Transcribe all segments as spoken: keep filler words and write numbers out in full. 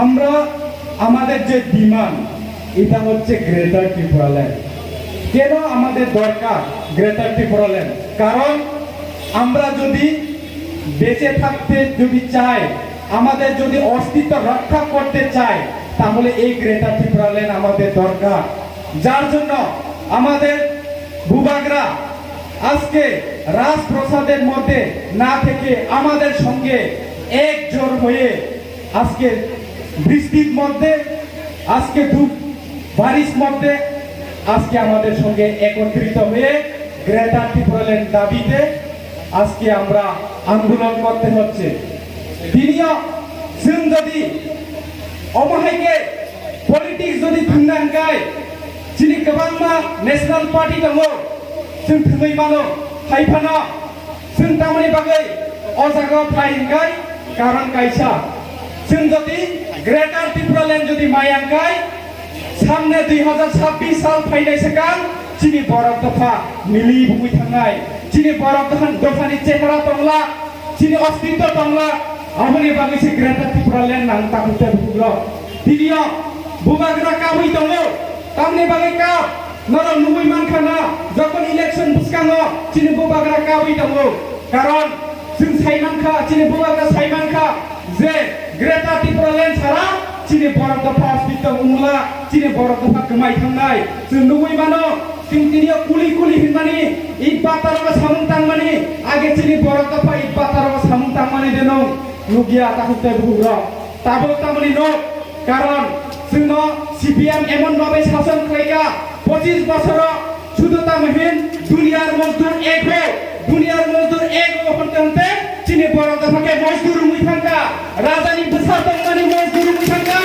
আমরা আমাদের যে ডিমান্ড, এটা হচ্ছে গ্রেটার ত্রিপুরাল্যান্ড। কেন আমাদের দরকার গ্রেটার ত্রিপুরাল্যান্ড? কারণ আমরা যদি বেঁচে থাকতে যদি চাই, আমাদের যদি অস্তিত্ব রক্ষা করতে চাই, তাহলে এই গ্রেটার ত্রিপুরাল্যান্ড আমাদের দরকার। যার জন্য আমাদের বুবাগরা আজকে রাজপ্রাসাদের মধ্যে না থেকে আমাদের সঙ্গে একজোট হয়ে আজকে বৃষ্টির মধ্যে, আজকে ধূপ বারিশ মধ্যে, আজকে আমাদের সঙ্গে একত্রিত হয়ে গ্রেটার ত্রিপুরাল্যান্ড দাবিতে আজকে আমরা আন্দোলন করতে হচ্ছে। তিনিও সিং যদি অবহেকে পলিটিক্স যদি ধুমধাম গায়, চিনি কবাংমা ন্যাশনাল পার্টি দঙ্গো, সিং থুমই মানো, হাইফানা, Chwng tamoni bagwi o jaga o phai hwnkhe karon kaisa. Chwng jodi Greater Tipraland jodi maya hwnkhe samne dui hazar chabbish sal phainai swkang chini borok dopha mili bumui thangnai. Chini borok dopha, dophani chehara tongla, chini ostitto tongla, aboni bagwi se Greater Tipraland nang tabuk tabuk rok. Tini o bubagra kabui tongo, tamni bagwi kap norok nugui mankha na, jokon election bwskango chini bubagra kabui tongo. Karon chwng sai mankha, chini bubagra sai mankha je Greater Tipraland sara chini borok dopha hospital wngla, chini borok dopha kwmai thangnai. Chwng nugui mano, chwng tini o kuli kuli hinmani, id batarogo samung tangmani, age chini borok dopha id batarogo samung tangmani de nwng nugya takhuk tei bukhuk rok. Tabuk tamoni no, karon chwngno C P M emon babai sason khlaika, pochis bosoro sudu tamo hin duniyar mojdur ek ho, duniyar mojdur ek ho honte honte chini borok dopha khe mojdur wngwi thangka, rajani bwsa tongmani mojdur wngwi thangka.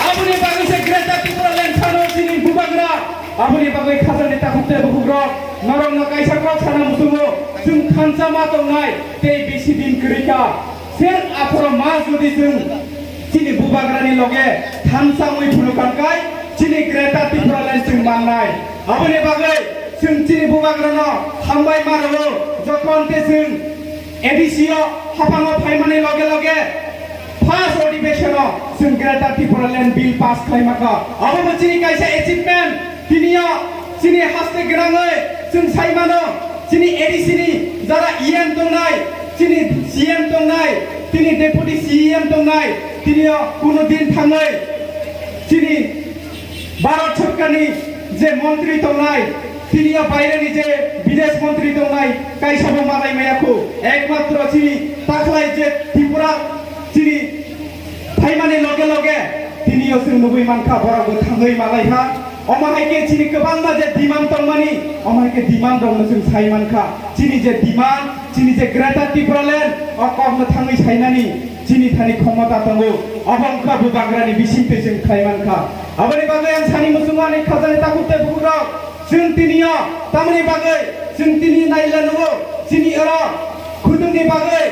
Aboni bagwi se Greater Tipraland sano chini bubagra, aboni bagwi khajani takhuk tei bukhuk rok norokno kaisa kok sana muchungo, chwng thansa ma tongnai tei bisi din kwrwi kha. Ser aphoro ma jodi chwng chini bubagrani loge thansa wngwi phunukha hwnkhe chini Greater Tipraland chwng mannai. Aboni bagwi chwng chini bubagrano hambai ma rwo, jokhon te chwng A D C o haphango phaimani loge loge first adhibeshon o chwng Greater Tipraland Bill pass khlaimaka. Abo bo chini kaisa achievement. Tini o chini haste gwnangwi chwng sai mano, chini A D C ni jara E M tongnai, chini C M tongnai, chini deputy C M tongnai, tini o kuno din thangwi chini Bharat Sorkarni je montri tongnai, tini o baireni je bidesh montri tongnai, kaisa bo malai maya khu. Ekmatro chini takhlai je Tripura chini phaimani loge loge tini o chwng nugui mankha, borok bo thangwi malai ha. Omo hai khe chini kwbangma je demand tongmani, omo hai khe demand rokno chwng sai mankha. Chini je demand, chini je Greater Tipraland, o kokno thangwi sainani chini thani khomota tongo. Obo wngkha bubagrani bisingtwi chwng khlai mankha. Aboni bagwi ang sani muchungo ani khajani takhuk tei bukhukrok. Chwng tini o tamoni bagwi, chwng tini naila nugo, chini oro khudungni bagwi,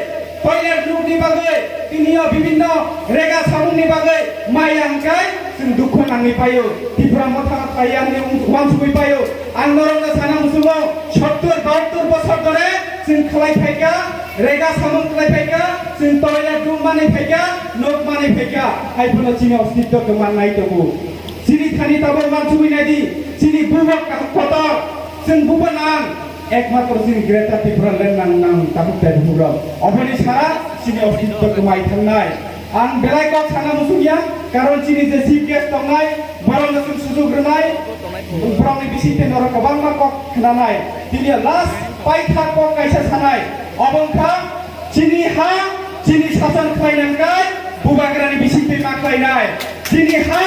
toilet rokni bagwi, tini o bibinno rega samungni bagwi maya hwnkhe chwng dukhu nangwi paio. Tipra Motha khaiyani uansugwi paio. Ang norokno sana muchungo, sottur bahattur bosor dhore chwng khlai phaikha, rega samung khlai phaikha, chwng toilet room manwi phaikha, nok manwi phaikha, hai phano chini ostitto kwmannai tongo. Chini thani tabuk mansugwi naidi, chini bubok kaham kotor, chwng bubo nang, ekmatro chini Greater Tipraland nang, nang tabuk tei bukukrok. Oboni sara chini ostitto kwmai thangnai. Ang belai kok sana muchungya, karon chini je chief guest tongnai, borokno chwng sujuk rwnai, borokni bisingtwi norok kwbangma kok khwnanai. Tini last paithak kok kaisa sanai, obo wngkha, chini ha, chini sason khlainai hwnkhe bubagrani bisingtwi ma khlainai. Chini ha,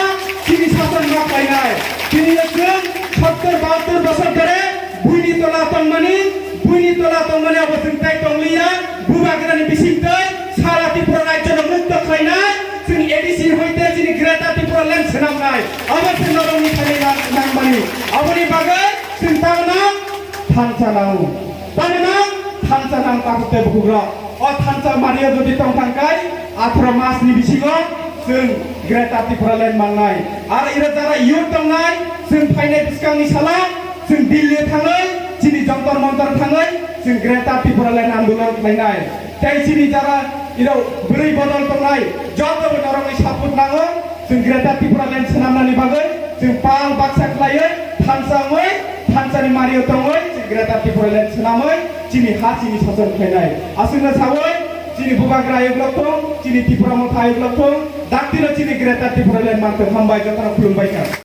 chini sason ma khlainai. Tini chwng sottur bahattur bosor dhore buini tola tongmani, buini tola tongmani abo chwng tai tongliya. Bubagrani bisingtwi sara Tripura rajyono mukto khlainai. Chwng A D C hoite chini Greater Tipraland swnamnai. Abo chwng norokni thani nang-, nangmani. Aboni bagwi chwng tamo nang thansa nango. Tamo nang thansa nang takhuk tei bukukrok. O thansa mario jodi tongthang kai, atharo mas ni bisingo chwng Greater Tipraland mannai. Ar iro jara youth tongnai, chwng phainai bwskangni salo chwng Delhi thangwi, chini Jantar Mantar thangwi, chwng Greater Tipraland andolon khlainai. Tei chini jara Iro bwrwi bodol tongnai joto bo norokni support nango. Chwng Greater Tipraland swnamnani bagwi chwng pal baksa khlaiwi thansa wngwi thansani mario tongwi chwng Greater Tipraland swnamwi chini ha chini sason khlainai. Aswkno sawi chini Bubagra ayuklok thung, chini Tipra Motha ayuklok thung, daktino chini Greater Tipraland manthung. Hambai, jotono khulumbai kha.